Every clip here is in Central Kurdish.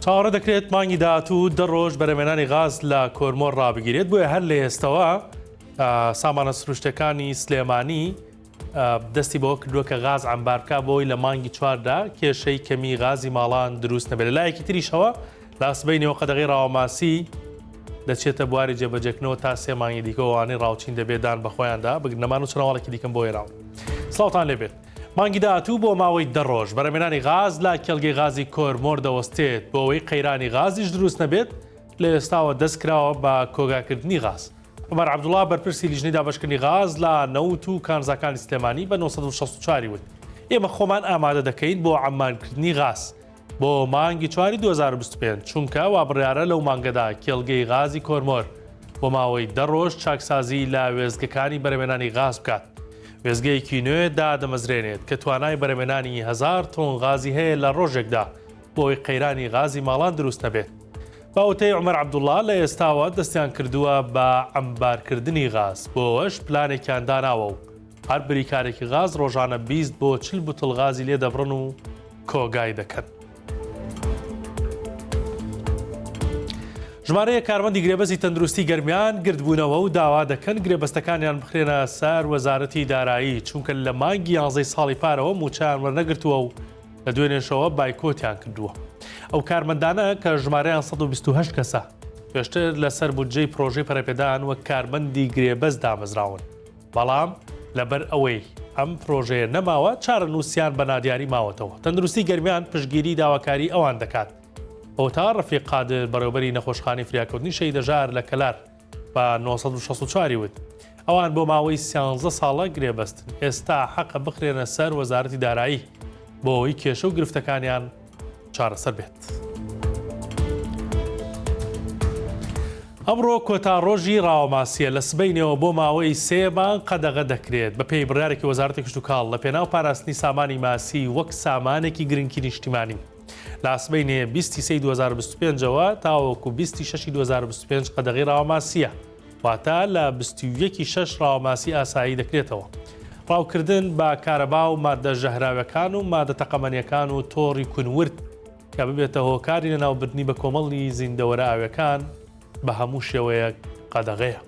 چاوەڕێ دەکرێت مانگی داهاتوو دە ڕۆژ بەرهەمهێنانی غاز لە کۆرمۆر ڕابگیرێت، بۆیە هەر لە ئێستەوە سامانە سروشتەکانی سلێمانی دەستی بەوە کردووە کە غاز عەمبار بکات بۆی لە مانگی چواردا کێشەی کەمی غازی ماڵان دروست نەبێت. لە لایەکی تریشەوە لە سبەینێوە قەدەغەی ڕاوەماسی دەچێتە بواری جێبەجێکردنەوە تا سێ مانگی دیکە ئەوانەی ڕاوچین دەبێت دان بەخۆیاندا بگرنەمان و چەند دیکەم بۆ هێناون. سڵاوتان لێبێت. مانگی داهاتوو بۆ ماوەی دە ڕۆژ بەرهەمهێنانی غاز لە کێڵگەی غازی کۆرمۆر دەوەستێت، بۆ ئەوەی قەیرانی غازیش دروست نەبێت لە ئێستاوە دەستکراوە بە کۆگاکردنی غاز. عومەر عەبدوڵا بەرپرسی لیژنەی دابەشکردنی غاز لە نەوت و کانزاکانی سلێمانی بە 964 ی وت، ئێمە خۆمان ئامادە دەکەین بۆ عەممارکردنی غاز بۆ مانگی چواری 2025، چونکە وابڕیارە لەو مانگەدا کێڵگەی غازی کۆرمۆر بۆ ماوەی دە ڕۆژ چاکسازی لە وێستگەکانی بەرهەمێنانی غاز بکات. وێستگەیەکی نوێ دادەمەزرێنێت کە توانای بەرهەمێنانی هەزار تۆن غازی هەیە لە ڕۆژێکدا بۆ ئەوەی قەیرانی غازی ماڵان دروست نەبێت. بە وتەی عومەر عەبدوڵا لە ئێستاوە دەستیان کردووە بە عەمبارکردنی غاز، بۆ ئەوەش پلانێکیان داناوە و هەر بریکارێکی غاز ڕۆژانە 20 بۆ 40 بوتڵ غازی لێ دەبڕن و کۆگای دەکەن. ژمارەیەک کارمەندی گرێبەستی تەندروستی گەرمیان گردبوونەوە و داوا دەکەن گرێبەستەکانیان بخرێنە سەر وەزارەتی دارایی چونکە لە مانگی یانزەی ساڵی پارەوە مووچەیان وەرنەگرتووە و لە دوێنێشەوە بایکۆتیان کردووە. ئەو کارمەندانە کە ژمارەیان 128 کەسە پێشتر لەسەر بودجەی پرۆژەی پەرەپێدان وەک کارمەندی گرێبەست دامەزراون. بەڵام لەبەر ئەوەی ئەم پرۆژەیە نەماوە، چارەنووسیان بە نادیاری ماوەتەوە. تەندروستی گەرمیان پشتگیری داواکاریی ئەوان دەکات. ئەوەتا ڕەفیق قادر، بەڕێوەبەری نەخۆشخانەی فریاکەوتنی شەهید هەژار لە کەلار بە 964 ی وت، ئەوان بۆ ماوەی سیانزە ساڵە گرێبەستن، ئێستا حەقە بخرێنە سەر وەزارەتی دارایی بۆ ئەوەی کێشە و گرفتەکانیان چارەسەر بێت. ئەمڕۆ کۆتا ڕۆژی ڕاوەماسییە، لە سبەینێوە بۆ ماوەی سێ مانگ قەدەغە دەکرێت، بەپێی بڕیارێکی وەزارەتی کشتوکاڵ لەپێناو پاراستنی سامانی ماسی وەک سامانێکی گرنگی نیشتیمانی. لە سبەینێ 20 سێی 2025 ەوە تاوەکو 20 شەشی 2025 قەدەغەی ڕاوەماسییە. واتە لە 21 ی شەش ڕاوەماسی ئاسایی دەکرێتەوە. ڕاوکردن بە کارەبا و ماددە ژەهراویەکان و مادە تەقەمەنیەکان و تۆڕی کونورد کە ببێتە هۆکاری لەناوبردنی بەکۆمەڵی زیندەوەرە ئاویەکان بە هەموو شێوەیەک قەدەغەیە.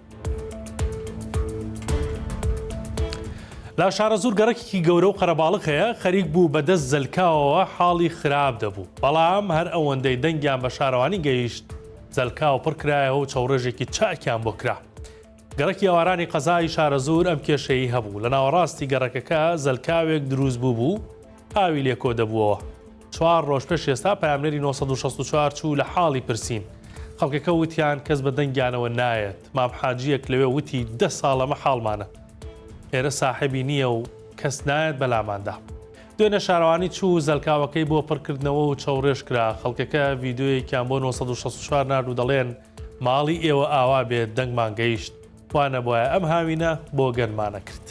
لە شارەزوور گەڕەکێکی گەورە و قەرەباڵغ هەیە، خەریک بوو بە دەست زەلکاوەوە حاڵی خراپ دەبوو، بەڵام هەر ئەوەندەی دەنگیان بە شارەوانی گەیشت، زەلکاو پڕ کرایەوە و چەوڕێژێکی چاکیان بۆ کرا. گەڕەکی ئاوارانی قەزای شارەزوور ئەم کێشەیەی هەبوو، لە ناوەڕاستی گەڕەکەکە زەلکاوێک دروست بووبوو، ئاوی لێ کۆ دەبووەوە. چوار ڕۆژ پێش ئێستا پەیامنێری 964 چوو لە حاڵی پرسین. خەڵکەکە وتیان کەس بە دەنگیانەوە نایەت. مام حاجییەک لەوێ وتی دە ساڵ ئەمە حاڵمانە. ئێرە ساحێبی نییە و کەس نایەت بەلاماندا. دوێنێ شارەوانی چوو زەلکاوەکەی بۆ پڕکردنەوە و چەوڕێژ کرا، خەڵکەکە ڤیدیۆیەکیان بۆ 964 نارد و دەڵێن ماڵی ئێوە ئاوا بێت دەنگمان گەیشت، وا نەبوایە ئەم هاوینە بۆ گەنمان ئەکرد.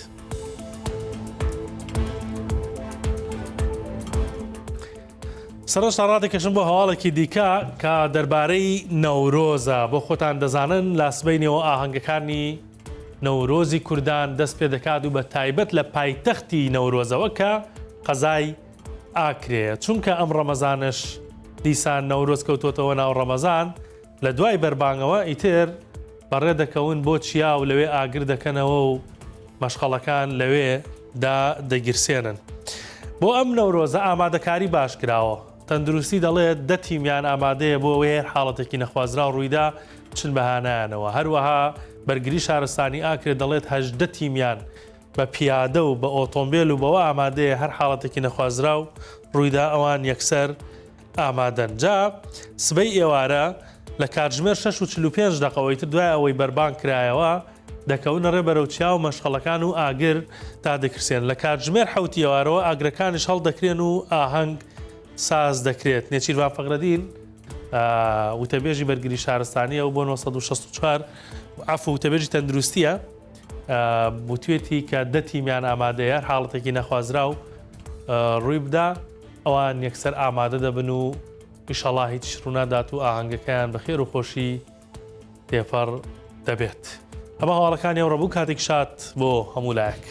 سەرەتا ڕادەکێشم بۆ هەواڵێکی دیکە کە دەربارەی نەورۆزە بۆ خۆتان دەزانن لە سبەینێوە ئاهەنگەکانی نەورۆزی کوردان دەست پێ دەکات و بە تایبەت لە پایتەختی نەورۆزەوە کە قەزای ئاکرێیە چونکە ئەم ڕەمەزانش دیسان نەورۆز کەوتۆتەوە ناو ڕەمەزان لە دوای بەربانگەوە ئیتر بەڕێ دەکەون بۆ چیا و لەوێ ئاگر دەکەنەوە و مەشخەڵەکان لەوێ دا دەگیرسێنن. بۆ ئەم نەورۆزە ئامادەکاری باش کراوە. تەندروستی دەڵێت دە تیمیان ئامادەیە بۆ ئەوەی هەر حاڵەتێکی نەخوازراو ڕوویدا بچن بە هانایانەوە. هەروەها بەرگری شارستانی ئاکرێ دەڵێت 18 تیمیان بە پیادە و بە ئۆتۆمبێل و بەوە ئامادەیە هەر حاڵەتێکی نەخوازراو ڕوویدا ئەوان یەکسەر ئامادەن. جا سبەی ئێوارە لە کاتژمێر شەش و 45 دەقەوە ئیتر دوای ئەوەی بەربانگ کرایەوە دەکەونە ڕێ بەرەو چیا و مەشخەڵەکان و ئاگر دادەکرسێن. لە کاتژمێر حەوتی ئێوارەوە ئاگرەکانیش هەڵدەکرێن و ئاهەنگ ساز دەکرێت. نێچیرڤان فەخرەدین وتەبێژی بەرگری شارستانیە و بۆ 964 عەفو وتەبێژی تەندروستیە وتوێتی کە دە تیمیان ئامادەیە هەر حاڵەتێکی نەخوازراو ڕووی بدا ئەوان یەکسەر ئامادە دەبن و ئیشەڵا هیچ ڕوونادات و ئاهەنگەکەیان بە خێر و خۆشی تێپەڕ دەبێت. ئەمە هەواڵەکانی ئەمڕۆ بوو کاتێک شاد بۆ هەموو لایەک.